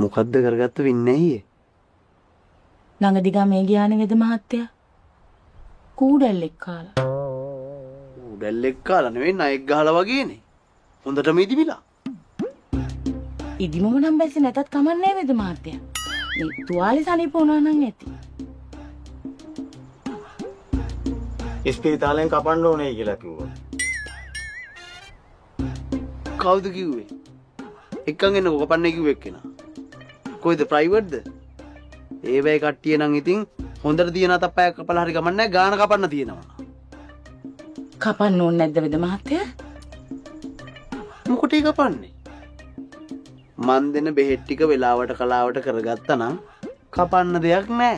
මොකද්ද කරගත්ත වෙන්නේ ඇයි? ළඟදි ගමේ ගියානේ වෙද මහත්තයා. කූඩැල්ලෙක් කාලා. කූඩැල්ලෙක් කාලා නෙවෙයි නයෙක් ගහලා වගේනේ. හොඳටම ඉදිමිලා. ඉදිමම නම් බැස්සේ නැතත් කමක් නෑ වෙද මහත්තයා. මේ තුවාලේ සනීප වුණා නම් ඇති. ඉස්පිරිතාලෙන් කපන්න ඕනේ කියලා කිව්වා. කවුද කිව්වේ? එක්කන් එන්නකෝ කපන්නේ කිව්ව එක්කෙනා. කොයිද ප්‍රයිවට්ද? ඒ වෙයි කට්ටිය නම් ඉතින් හොඳට තියෙන අතප්පයක් කපලා හරි ගමන් නෑ ගාන කපන්න තියෙනවා. කපන්න ඕනේ නැද්ද වෙද මහත්තයා? මොකටද කපන්නේ? මන් දෙන බෙහෙත් ටික වෙලාවට කලාවට කරගත්තා නම් කපන්න දෙයක් නෑ.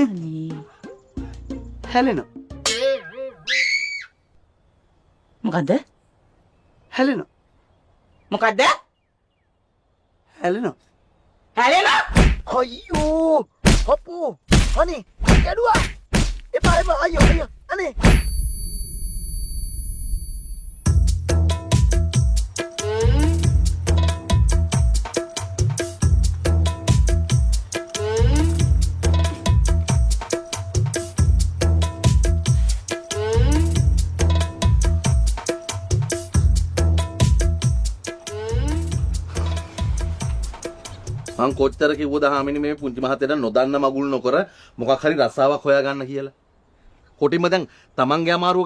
අනේ හැලෙනවා. මොකද්ද? හැලෙනවා. මොකද්ද? හැලෙනවා. හැලෙනවා. අයියෝ හප්පෝ අනේ ගැඩුවා එපා එපා අයියෝ අයියෝ අනේ. මං කොච්චර කිව්වද හාමිනේ මේ පුංචි මහත්තයාට නොදන්න මගුල් නොකර මොකක් හරි රස්සාවක් හොයාගන්න කියලා. කොටින්ම දැන් තමන්ගේ අමාරුවකට